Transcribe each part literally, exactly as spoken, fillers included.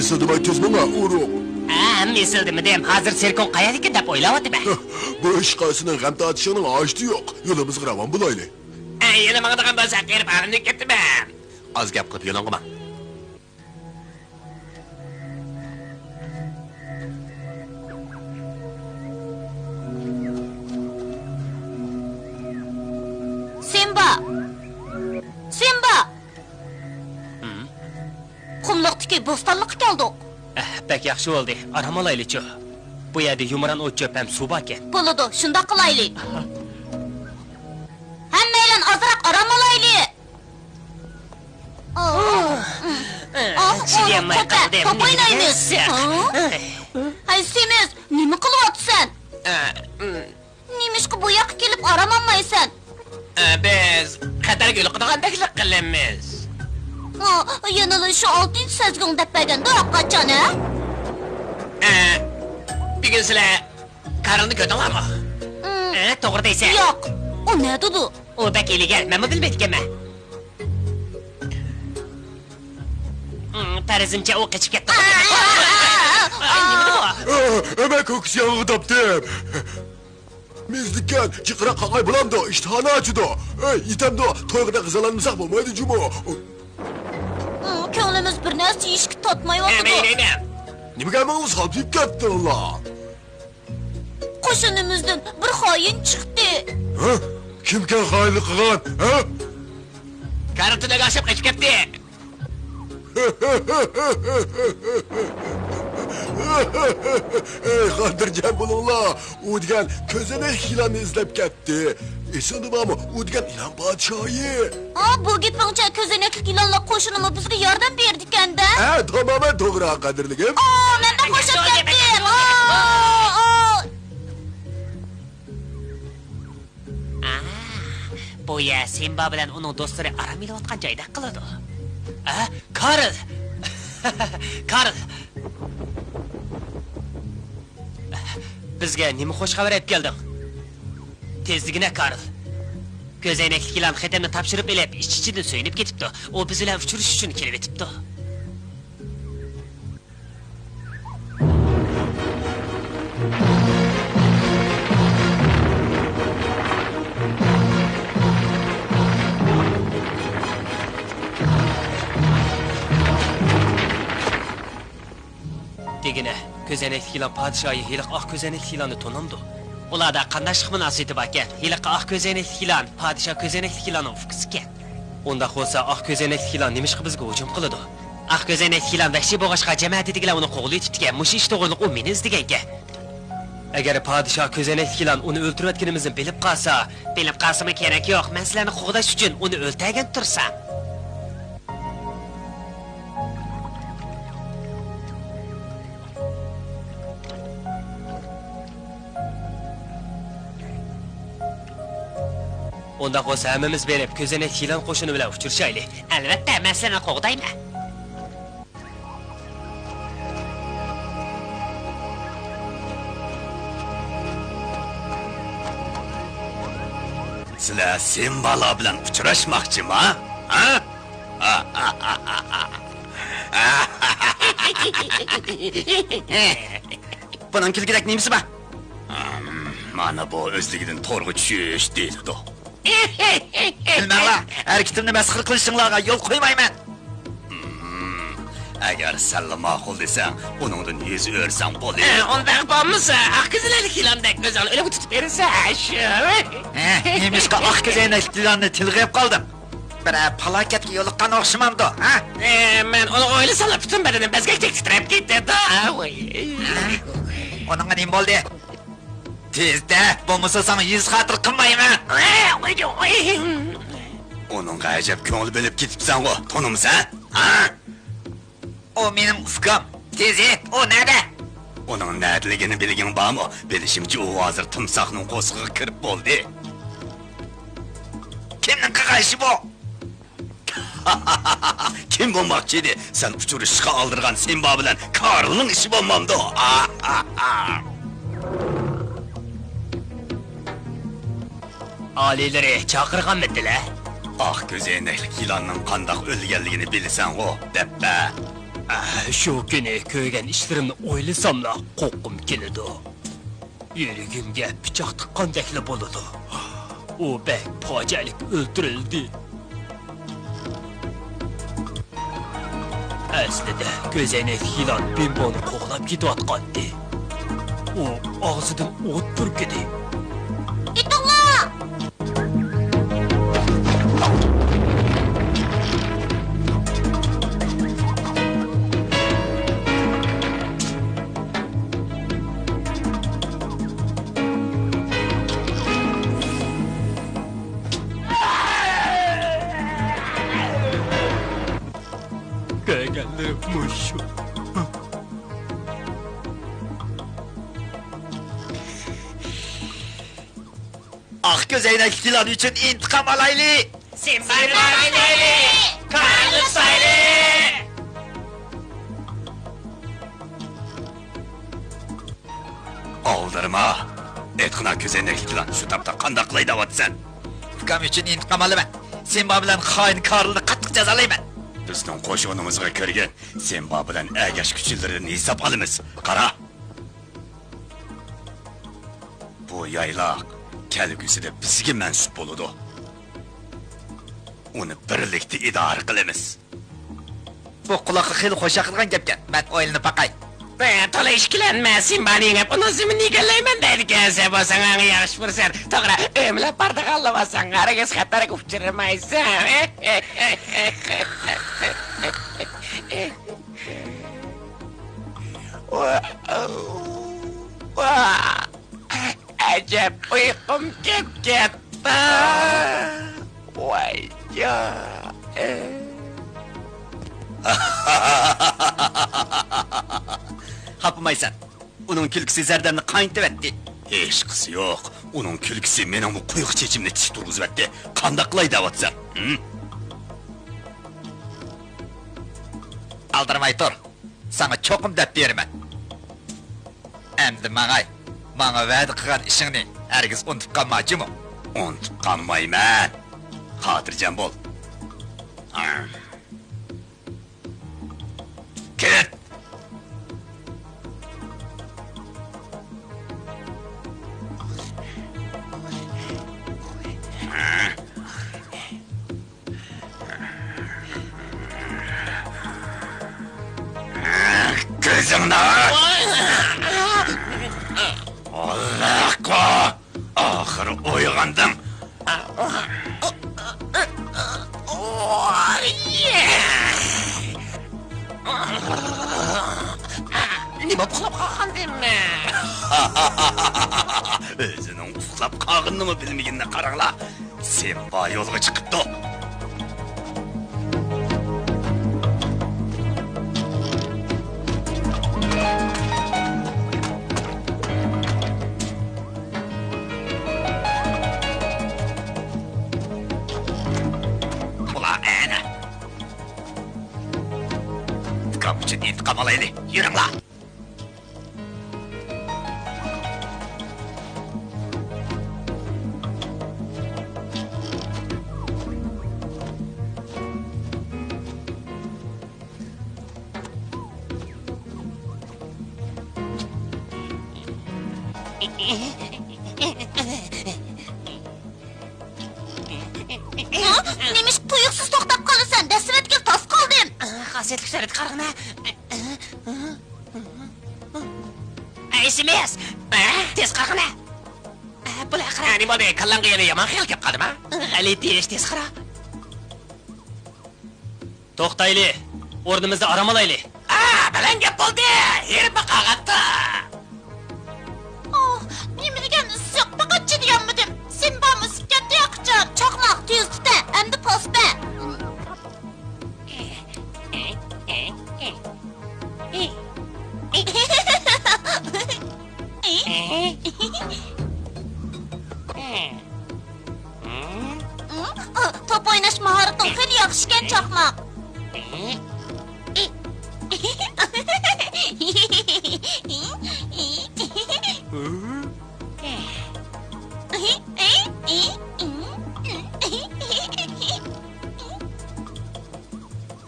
مىسىلدىماي تۈز ماڭا، ئۇرۇق. ھە، مىسىلدىمىدىم. ھازىر سېركوڭ قەيەردىكىن دەپ ئويلاۋاتىمەن. بۇ ئىشقا سېنىڭ غەم تارتىشىڭنىڭ ھاجىتى يوق. يولىمىزغا راۋان بولايلى. ئە، يەنە ماڭىدىغان بولسا، قېرىپ ئالىمدىن كېتىمەن. ئاز گەپ قىلىپ يولۇڭغا ماڭ. سىمبا! سىمبا! ھىم؟ قۇملۇقتىكى بوستانلىققا كەلدۇق. ئەھ، بەك ياخشى بولدى. ئارام ئالايلىچۇ. بۇ يەردە يۇمران ئوت-چۆپ ھەم سۇ باركەن. بولىدۇ، شۇنداق قىلايلى. ھەممەيلەن ئازراق ئارام ئالايلى. ئاھ، ئاھ، چىدىيالماي قالدىم. توپ ئوينايمىز. ھە؟ ھەي، سېمىز، نېمە قىلىۋاتىسەن؟ ئە، ئىم. نېمىشقا بۇ ياققا كېلىپ ئارام ئالمايسەن؟ ئە، بىز خەتەرگە يولۇقىدىغاندەكلا قىلىمىز. ئا، يەنىلا شۇ ئالتىنچى سەزگۈڭ دەپ بەرگەندۇ ئاققاچان، ھە؟ ئە، بۈگۈن سىلەر كارلنى كۆردۈڭلارمۇ؟ ئىم. ئە، توغرا دەيسەن. ياق، ئۇ نەدىدۇ؟ ئۇ بەك ھىيلىگەر، مەنمۇ بىلمەيدىكەنمەن. ئىم، پەرىزىمچە ئۇ قېچىپ كەتتى. ئا، ئا، ئا، ئا. ئە، نېمە بۇ؟ ئە، ئەمە كوكۇس ياغىغا تاپتىم. مېزلىككەن، جىقراق قاقاي بولامدۇ؟ ئىشتىھانى ئاچىدۇ. ئەي، يېتەمدۇ؟ تويغىدەك غىزالانمىساق بولمايدۇ جۇمۇ. كۆڭلىمىز بىر نەرسە يېيىشكە تارتمايۋاتىدۇ. ئەمەيلەيمەن. نېمىگە ھەممىڭلار سالپىيىپ كەتتىڭلار؟ قوشۇنىمىزدىن بىر خائىن چىقتى. ھە؟ كىمكەن خائىنلىق قىلغان؟ ھە؟ كارىل تۈنەگە ئاشىپ قېچىپ كەتتى. ئەي، خاتىرجەم بولۇڭلار، ئۇ دېگەن كۆزەنەك يىلاننى ئىزدەپ كەتتى. ئېسىڭدە بارمۇ؟ ئۇ دېگەن يىلان پادىشاھى. ھا، بۇ گېپىڭچە كۆزەنەكلىك يىلانلار قوشۇنىمۇ بىزگە ياردەم بېرىدىكەن-دە. ھە، تامامەن توغرا، قەدىرلىكىم. ئا، مەن بەك خۇشال كەتتىم. ئا، ئا. ئا، بۇ يەر سىمبا بىلەن ئۇنىڭ دوستلىرى ئارام ئېلىۋاتقان جايدەك قىلىدۇ. ئە، كارل! كارل! بىزگە نېمە خوش خەۋەر ئېلىپ كەلدىڭ؟ تېز دېگىنە، كارل! كۆزەينەكلىك يىلان خېتىمنى تاپشۇرۇپ ئېلىپ، ئىچ-ئىچىدىن سۆيۈنۈپ كېتىپتۇ. ئۇ بىز بىلەن ئۇچرىشىش ئۈچۈن كېلىۋېتىپتۇ. دېگىنە، كۆزەينەكلىك يىلان پادىشاھى ھېلىقى ئاق كۆزەينەكلىك يىلاننى تونۇمدۇ؟ ئۇلاردا قانداشلىق مۇناسىۋىتى باركەن؟ ھېلىقى ئاق كۆزەينەكلىك يىلان پادىشاھ كۆزەينەكلىك يىلاننىڭ ئۇكىسىكەن. ئۇنداق بولسا، ئاق كۆزەينەكلىك يىلان نېمىشقا بىزگە ھۇجۇم قىلىدۇ؟ ئاق كۆزەينەكلىك يىلان ۋەھشىي بولغاچقا، جەمەتىدىكىلەر ئۇنى قوغلىۋېتىپتىكەن. مۇشۇ ئىش توغرىلىق ئۇ مېنى ئىزدىگەنكەن. ئەگەر پادىشاھ كۆزەينەكلىك يىلان ئۇنى ئۆلتۈرۈۋەتكىنىمىزنى بىلىپ قالسا. بىلىپ قالسىمۇ كېرەك يوق، مەن سىلەرنى قوغداش ئۈچۈن ئۇنى ئۆلتۈرگەن تۇرسام. ئۇنداق بولسا ھەممىمىز بېرىپ كۆزەينەكلىك يىلان قوشۇنى بىلەن ئۇچرىشايلى. ئەلۋەتتە، مەن سىلەرنى قوغدايمەن. سىلەر سىمبالار بىلەن ئۇچراشماقچىما؟ ھە؟ بۇنىڭ كۈلكىدەك نېمىسى بار؟ مانا بۇ ئۆزلۈكىدىن تورغا چۈشۈش دېيىلىدۇ. كۈلمەڭلار، ھەرىكىتىمنى مەسخىرە قىلىشىڭلارغا يول قويمايمەن. ئەگەر سەنلا ماقۇل دېسەڭ، ئۇنىڭدىن يۈز ئۆرۈسەڭ بولدى. ئۇنداق بولمىسا، ئاق كۆزەينەكلىك يىلاندەك ئۆزۈڭنى ئۆلۈمگە تۇتۇپ بېرىسەن، شۇ. ھە، نېمىشقا ئاق كۆزەينەكلىك يىلاننى تىلغا ئېلىپ قالدىڭ؟ بىرەر پالاكەتكە يولۇققان ئوخشىمامدۇ، ھە؟ ئە، مەن ئۇنىڭغا ئويلىساملا پۈتۈن بەدىنىم بەزگەكتەك تىترەپ كېتىدۇ. ۋاي. ئۇنىڭغا نېمە بولدى؟ تېزدە، بولمىسا ساڭا يۈز خاتىرە قىلمايمەن. ئۇنىڭغا ئەجەب كۆڭۈل بۆلۈپ كېتىپسەنغۇ، تونۇمسەن؟ ھە؟ ئۇ مېنىڭ ئۇكام. تېزى، ئۇ نەدە؟ ئۇنىڭ نەدىلىكىنى بىلگىڭ بارمۇ؟ بىلىشىمچە، ئۇ ھازىر تىمساھنىڭ قورسىقىغا كىرىپ بولدى. كىمنىڭ قىلغان ئىشى بۇ؟ كىم بولماقچى ئىدى؟ سەن ئۇچرىشىشقا ئالدىرىغان سىمبا بىلەن كارلنىڭ ئىشى بولمامدۇ؟ ئالىيلىرى چاقىرغانمىدىلە؟ ئاق كۆزەينەكلىك يىلاننىڭ قانداق ئۆلگەنلىكىنى بىلىسەنغۇ، دەپپە. ئە، شۇ كۈنى كۆرگەن ئىشلىرىمنى ئويلىساملا قورققۇم كېلىدۇ. يۈرىكىمگە پىچاق تىققاندەكلا بولىدۇ. ئۇ بەك پاجىئەلىك ئۆلتۈرۈلدى. ئەسلىدە كۆزەينەكلىك يىلان بىمبونى قوغلاپ كېتىۋاتقانىدى. ئۇ ئاغزىدىن ئوت پۈركىدى. ئېتىڭلار! كۆرگەنلىرىم مۇشۇ. ئاق كۆزەينەكلىك يىلان ئۈچۈن ئىنتىقام ئالايلى! سىمبانى تۇتايلى! كارلنى تۇتايلى! ئالدىرىما! ئېيتقىنا، كۆزەينەكلىك يىلان، شۇ تاپتا قانداق قىلاي دەۋاتىسەن؟ ئۇكام ئۈچۈن ئىنتىقام ئالىمەن. سىمبا بىلەن خائىن كارلنى قاتتىق جازالايمەن. بىزنىڭ قوشۇنىمىزغا كىرگىن، سىمبا بىلەن ئەگەشكۈچىلىرىدىن ھېساب ئالىمىز. قارا! بۇ يايلاق كەلگۈسىدە بىزگە مەنسۇپ بولىدۇ. ئۇنى بىرلىكتە ئىدارە قىلىمىز. بۇ قۇلاققا خېلى خۇش ياقىدىغان گەپكەن. مەن ئويلىنىپ باقاي. ھە، تولا ئىككىلەنمە، سىمبانى يېڭىپ، ئۇنىڭ زېمىنىنى ئىگىلەيمەن دەيدىكەنسەن، بولسا ماڭا ياخشى پۇرسەت. توغرا، ئۆمىلەپ بارىدىغانلا بولساڭ، ھەرگىز خەتەرگە ئۇچرىمايسەن. ئەجەب ئۇيقۇم كەپ كەتتى. ۋاي جان. خاپىمايسەن. ئۇنىڭ كۈلكىسى زەردەمنى قاينىتىۋەتتى. ھېچقىسى يوق. ئۇنىڭ كۈلكىسى مېنىڭمۇ قۇيۇق چېچىمنى تىك تۇرغۇزۇۋەتتى. قانداق قىلاي دەۋاتىسەن؟ ھىم؟ ئالدىرىماي تۇر. ساڭا چوقۇم دەپ بېرىمەن. ئەمدى ماڭاي. ماڭا ۋەدە قىلغان ئىشىڭنى ھەرگىز ئۇنتۇپ قالما، جۇمۇ. ئۇنتۇپ قالمايمەن. خاتىرجەم بول. كېت! كۆزۈڭنى ئاچ! ئاللاھقا! ئاخىرى ئويغاندىڭ! نېمە ئۇخلاپ قالغاندىممەن؟ ئۆزىنىڭ ئۇخلاپ قالغىنىنىمۇ بىلمىگىنىنى قاراڭلار. سىمبا يولغا چىقىپتۇ. ئۇلار ئەنە. ئىنتىقام ئۈچۈن ئىنتىقام ئالايلى. يۈرۈڭلار. نېمىشقا تۇيۇقسىز توختاپ قالىسەن؟ دەسسىۋەتكىلى تاس قالدىم. خاسىيەتلىك سۈرەتكە قارىغىنا. ئەي، سىمىس! تېز قارىغىنا! بۇلار قارا! نېمە بولدى؟ كاللاڭغا يەنە يامان خىيال كەپ قالدىما؟ غەلىتە ئىش، تېز قارا! توختايلى! ئورنىمىزدا ئارام ئالايلى! ئا، بەلەن گەپ بولدى! ھېرىپ قالغانتى! ئوھ، نېمە دېگەن ئىسسىق، پەقەت چىدىيالمىدىم. سىمبام ئىسسىپ كەتتى ياقىچان. چاقماق، تېز تۇتە، ئەمدى پاس بەر. توپ ئويناش ماھارىتىڭ خېلى ياخشىكەن، چاقماق.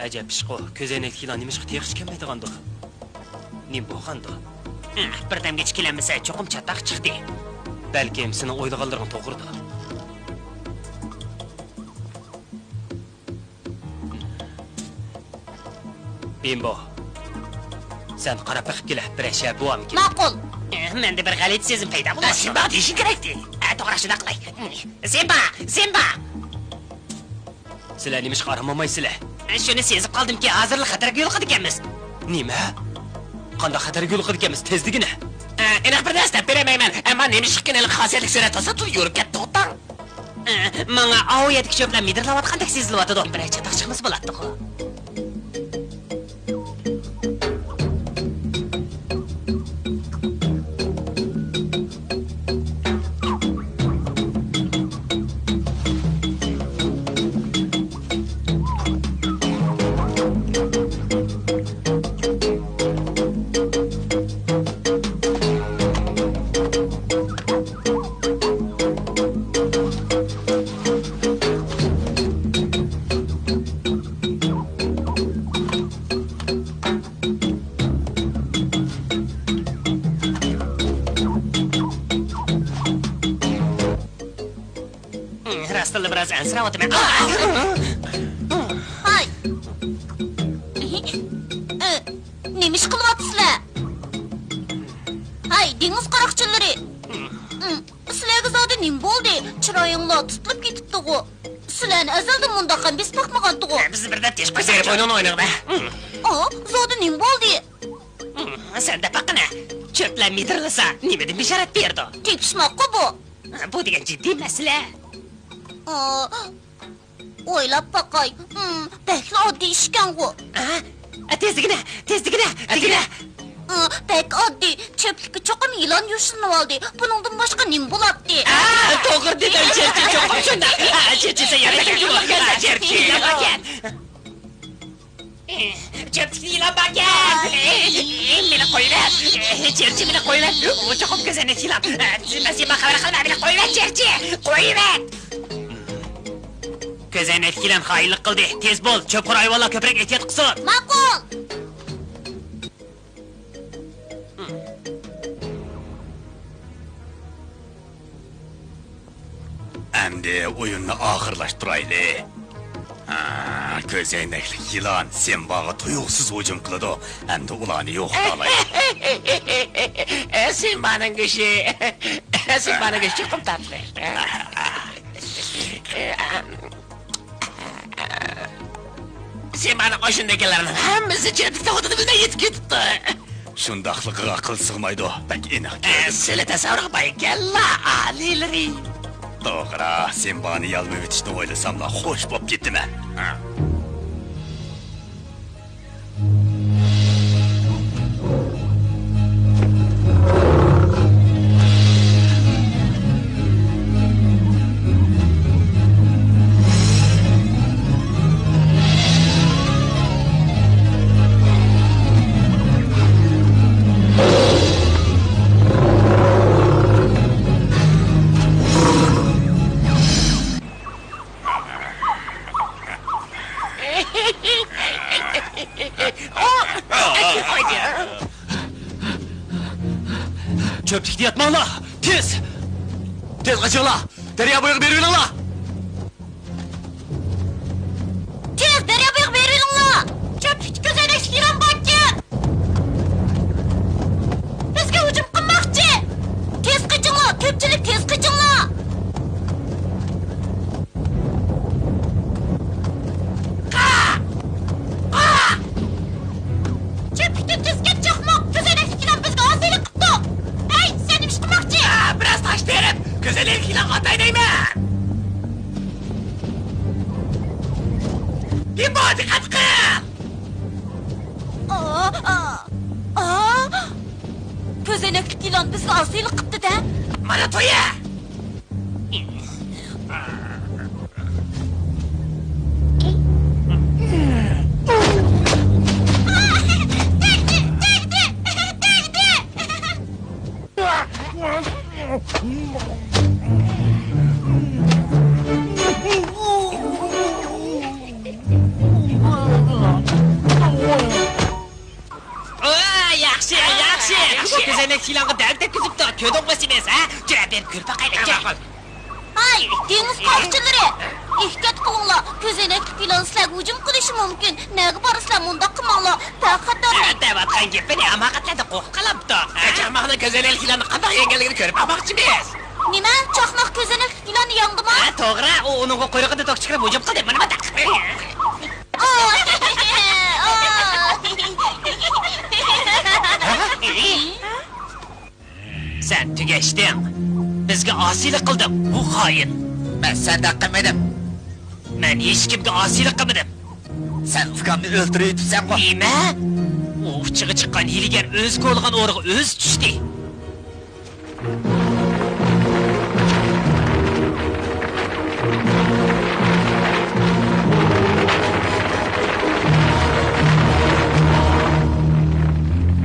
ئەجەب ئىشقۇ، كۆزەينەكلىك يىلان نېمىشقا تېخىچە كەلمەيدىغاندۇ؟ نېمە بولغاندۇ؟ بىردەمگىچە كېلەلمىسە، چوقۇم چاتاق چىقتى. بەلكىم سېنىڭ ئويلىغانلىرىڭ توغرىدۇ. بىمبو، سەن قاراپ بېقىپ كېلە، بىرەر شەپە بوۋامىكىن. ماقۇل. مەندە بىر غەلىتە سېزىم پەيدا بولدى. سىمبا دېيىشىڭ كېرەكتى. توغرا، شۇنداق قىلاي. سىمبا! سىمبا! سىلەر نېمىشقا ئارام ئالمايسىلەر؟ شۇنى سېزىپ قالدىمكى، ھازىرلا خەتەرگە يولۇقىدىكەنمىز. نېمە؟ قانداق خەتەرگە يولۇقىدىكەنمىز؟ تېز دېگىنە! ئېنىق بىر نەرسە دەپ بېرەلمەيمەن، ئەمما نېمىشقىكىن ھېلىقى خاسىيەتلىك سۈرەت تازا تولا يورۇپ كەتتى ئوتاڭ. ماڭا ئاۋۇ يەردىكى چۆپلەر مىدىرلاۋاتقاندەك سېزىلىۋاتىدۇ. بىرەر چاتاق چىقمىسا بولاتتىغۇ. راستتىنلا بىراز ئەنسىرەۋاتىمەن. ھاي! نېمە ئىش قىلىۋاتىسىلەر؟ ھاي، دېڭىز قاراقچىلىرى! سىلەرگە زادى نېمە بولدى؟ چىرايىڭلار تۇتۇلۇپ كېتىپتىغۇ. سىلەرنى ئەزەلدىن مۇنداق غەم بېسىپ باقمىغانتىغۇ. بىزنى بىر دەپ تېشىپ قويسايلى، بوينۇڭنى ئوينىغىن. ئا، زادى نېمە بولدى؟ سەن دەپ باققىنە. چۆپلەر مىدىرلىسا، نېمىدىن بېشارەت بېرىدۇ؟ تېپىشماققۇ بۇ. بۇ دېگەن جىددىي مەسىلە. ئا، ئويلاپ باقاي. ھىم، بەكلا ئاددىي ئىشكەنغۇ. ئا، تېز دېگىنە، تېز دېگىنە، دېگىنە. ئا، بەك ئاددىي. چۆپلۈككە چوقۇم يىلان يوشۇرۇنۇۋالدى. بۇنىڭدىن باشقا نېمە بولاتتى؟ ئا، توغرا دېدىڭ، چېرچى، چوقۇم شۇنداق. ئا، چېرچى، سەن يەردە يۈرۈپ كەل، چېرچى. چۆپلۈكتە يىلان باركەن! مېنى قويۇۋەت! چېرچى، مېنى قويۇۋەت! ئۇ چوقۇم كۆزەينەك يىلان! مەن سېنىڭ خەۋەر قىلماي، مېنى قويۇۋەت، چېرچى! قويۇۋەت! كۆزەينەك يىلان خائىنلىق قىلدى! تېز بول، چۆپخور ھايۋانلار كۆپرەك ئېھتىيات قىلسۇن! ماقۇل! ئەمدى ئويۇننى ئاخىرلاشتۇرايلى. ھا، كۆزەينەكلىك يىلان سىمباغا تۇيۇقسىز ھۇجۇم قىلىدۇ. ئەمدى ئۇلارنى يوقىتالايلى. سىمبانىڭ گۆشى، سىمبانىڭ گۆشى چوقۇم تاتلىق. سىمبانىڭ قوشۇنىدىكىلەرنىڭ ھەممىسى چۆپلۈكتە ئوتىدا بىلمەي يېتىپ كېتىپتۇ. شۇنداقلىقىغا ئەقىل سىغمايدۇ، بەك ئېنىق ئە، كۆردۈم. سىلى تەسەۋۋۇرغا باي ئىكەنلا، ئالىيلىرى. توغرا، سىمبانى يالمىۋېتىشنى ئويلىساملا خوش بوپ كېتىمەن. چۆپلۈكتە ياتماڭلار! تېز! تېز قېچىڭلار! دەريا بويىغا بېرىۋېلىڭلار! تېز دەريا بويىغا بېرىۋېلىڭلار! چۆپلۈكتە كۆزەينەكلىك يىلان باركەن! بىزگە ھۇجۇم قىلماقچى! تېز قېچىڭلار، كۆپچىلىك تېز قېچىڭلار! چۆپلۈكتىن تېز كەت، چاقماق! كۆزەينەكلىك يىلان بىزگە ئاسىيلىق قىپتۇ! ھەي، سەن نېمە ئىش قىلماقچى؟ ئا، بىراز تاش تېرىپ، كۆزەينەكلىك يىلانغا ئاتاي دەيمەن! دىمبا، دىققەت قىل! ئا، ئا، ئا! كۆزەينەكلىك يىلان بىزگە ئاسىيلىق قىپتۇ-دە! مانا تويا! تەگدى! تەگدى! تەگدى! ئا، ياخشى، ياخشى. بۇ كۆزەينەكلىك يىلانغا دەرد يەتكۈزۈپتۇ. كۆردۈڭمۇ سىلى، ھە؟ جۈرە بېرىپ كۆرۈپ باقايلى. ماقۇل. ھاي، دېڭىز قاغىچىلىرى! ئېھتىيات قىلىڭلار، كۆزەينەكلىك يىلان سىلەرگە ھۇجۇم قىلىشى مۇمكىن. نەگە بارىسىلەر، مۇنداق قىلماڭلار، بىخەتەرلىك. دەۋاتقان گېپىنى ھاماقەتلەردىن قورقۇپ قالاپتۇ. چاقماقنىڭ كۆزەينەكلىك يىلاننى قانداق يەڭگەنلىكىنى كۆرۈپ باقماقچىمىز. نېمە؟ چاقماق كۆزەينەكلىك يىلاننى يەڭدىمۇ؟ ھە، توغرا، ئۇ ئۇنىڭغا قۇيرۇقىدىن توك چىقىرىپ ھۇجۇم قىلدى. مانا بۇنداق. سەن تۈگەشتىڭ. بىزگە ئاسىيلىق قىلدىڭ، بۇ خائىن. مەن سەندەك قىلمىدىم. مەن ھېچكىمگە ئاسىيلىق قىلمىدىم. سەن ئۇكامنى ئۆلتۈرۈۋېتىپسەنغۇ. نېمە؟ ئۇ ئۇچىغا چىققان ھىيلىگەر ئۆزى كولىغان ئورىغا ئۆزى چۈشتى.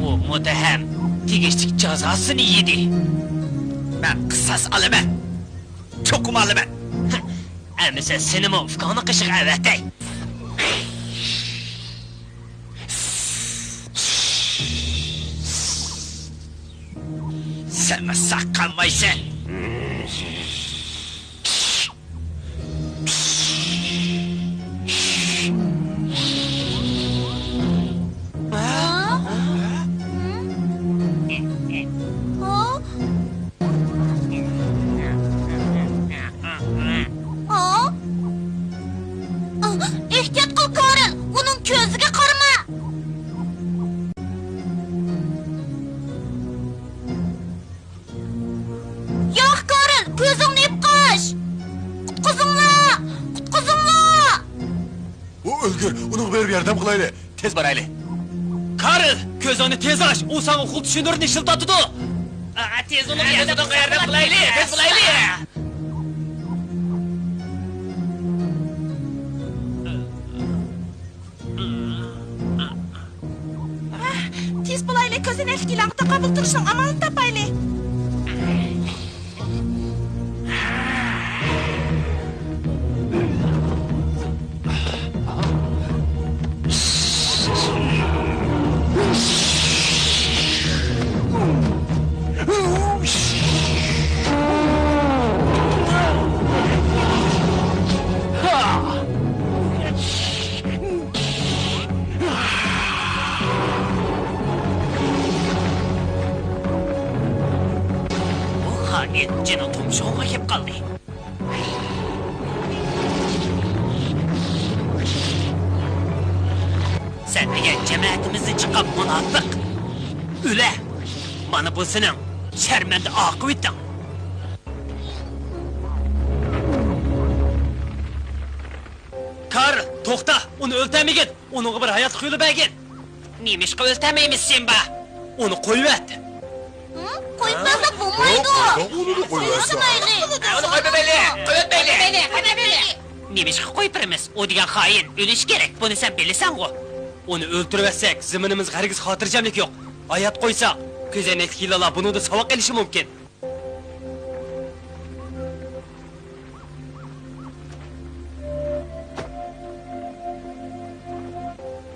ئۇ مۇتتەھەم تېگىشلىك جازاسىنى يېدى. مەن قىساس ئالىمەن. چوقۇم ئالىمەن. ئەمىسە سېنىمۇ ئۇكاڭنىڭ قېشىغا ئەۋەتەي. سەن ساق قالمايسەن. ئېھتىيات قىل، كارل، ئۇنىڭ كۆزىگە قارىما! ياق، كارل، كۆزۈڭنى يۇمۇپ قاچ! قۇتقۇزۇڭلار! قۇتقۇزۇڭلار! ئۇ ئۆلگۈر، ئۇنىڭغا بېرىپ ياردەم قىلايلى. تېز بارايلى. كارل، كۆزۈڭنى تېز ئاچ، ئۇ ساڭا خۇددى شۇ نۇرنى ئىشلىتىۋاتىدۇ. ئا، تېز ئۇنىڭغا ياردەم قىلايلى، تېز بارايلى. تېز بولايلى، كۆزەينەكلىك يىلانغا تاقابىل تۇرۇشنىڭ ئامالىنى تاپايلى. بۇ خائىن جېنىڭ تۇمشۇقىغا كېلىپ قالدى. سەن دېگەن جەمەتىمىزدىن چىققان مۇناپىق! ئۆلە! مانا بۇ سېنىڭ شەرمەندە ئاقىۋىتىڭ! كار، توختا! ئۇنى ئۆلتۈرمىگىن! ئۇنىڭغا بىر ھاياتلىق يولى بەرگىن! نېمىشقا ئۆلتۈرمەيمىز، سىمبا؟ ئۇنى قويۇۋەت! ھە؟ قويۇپ بەرسەك بولمايدۇ. ھە؟ ئۇنى قويۇۋەتسە. ئۇنى قويۇپ بەرمەيلى! قويۇپ بەرمەيلى! قويۇپ بەرمەيلى! نېمىشقا قويۇپ بېرىمىز؟ ئۇ دېگەن خائىن، ئۆلۈشى كېرەك، بۇنى سەن بىلىسەنغۇ؟ ئۇنى ئۆلتۈرۈۋەتسەك، زېمىنىمىزغا ھەرگىز خاتىرجەملىك يوق. ھايات قويساق، كۆزەينەكلىك يىلانلار بۇنىڭدىن ساۋاق ئېلىشى مۇمكىن.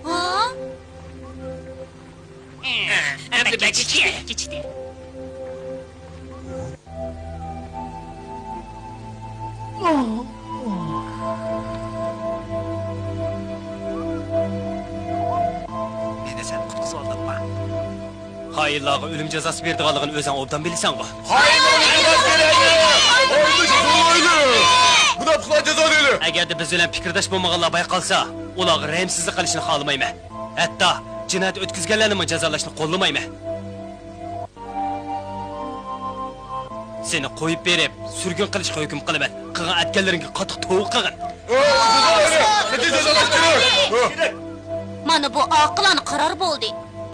ھا؟ ئەمدى بەك كېچىكتى. كېچىكتى. مېنى سەن قۇتقۇزۇۋالدىڭما؟ خائىنلارغا ئۆلۈم جازاسى بېرىدىغانلىقىنى ئۆزۈڭ ئوبدان بىلىسەنغۇ؟ خائىنلارغا جازا بېرەيلى! خائىنلارغا جازا بېرەيلى! مۇناپىقلارغا جازا بېرەيلى! ئەگەردە بىز بىلەن پىكىرداش بولمىغانلار بايقالسا، ئۇلارغا رەھىمسىزلىك قىلىشنى خالىمايمەن. ھەتتا جىنايەت ئۆتكۈزگەنلەرنىمۇ جازالاشنى قوللىمايمەن. سېنى قويۇپ بېرىپ، سۈرگۈن قىلىشقا ھۆكۈم قىلىمەن. قىلغان ئەتكەنلىرىڭگە قاتتىق توۋا قىلغىن. مانا بۇ ئاقىلانە قارار بولدى.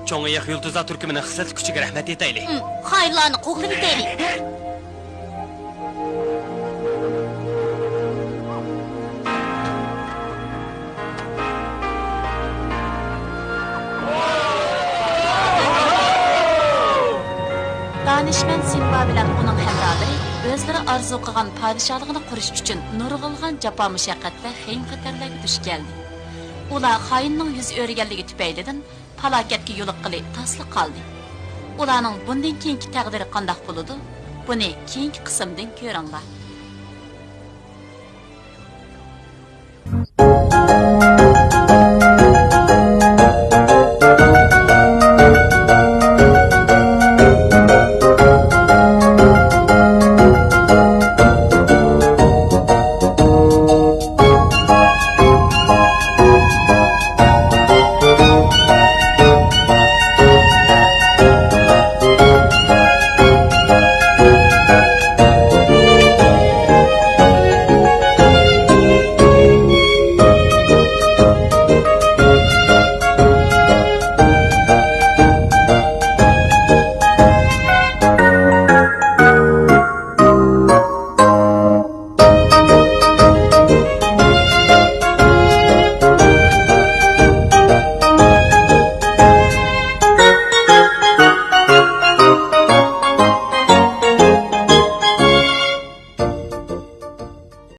چوڭ ئېيىق يۇلتۇزلار تۈركۈمىنىڭ خىسلەتلىك كۈچىگە رەھمەت ئېيتايلى. ھىم، خائىنلارنى قوغلىۋېتەيلى. دانىشمەن سىمبا بىلەن ئۇنىڭ ھەمراھلىرى ئۆزلىرى ئارزۇ قىلغان پادىشاھلىقىنى قۇرۇش ئۈچۈن نۇرغۇنلىغان جاپا-مۇشەققەت ۋە خېيىم-خەتەرلەرگە دۇچ كەلدى. ئۇلار خائىننىڭ يۈز ئۆرۈگەنلىكى تۈپەيلىدىن پالاكەتكە يولۇققىلى تاسلا قالدى. ئۇلارنىڭ بۇندىن كېيىنكى تەقدىرى قانداق بولىدۇ؟ بۇنى كېيىنكى قىسىمدىن كۆرۈڭلار.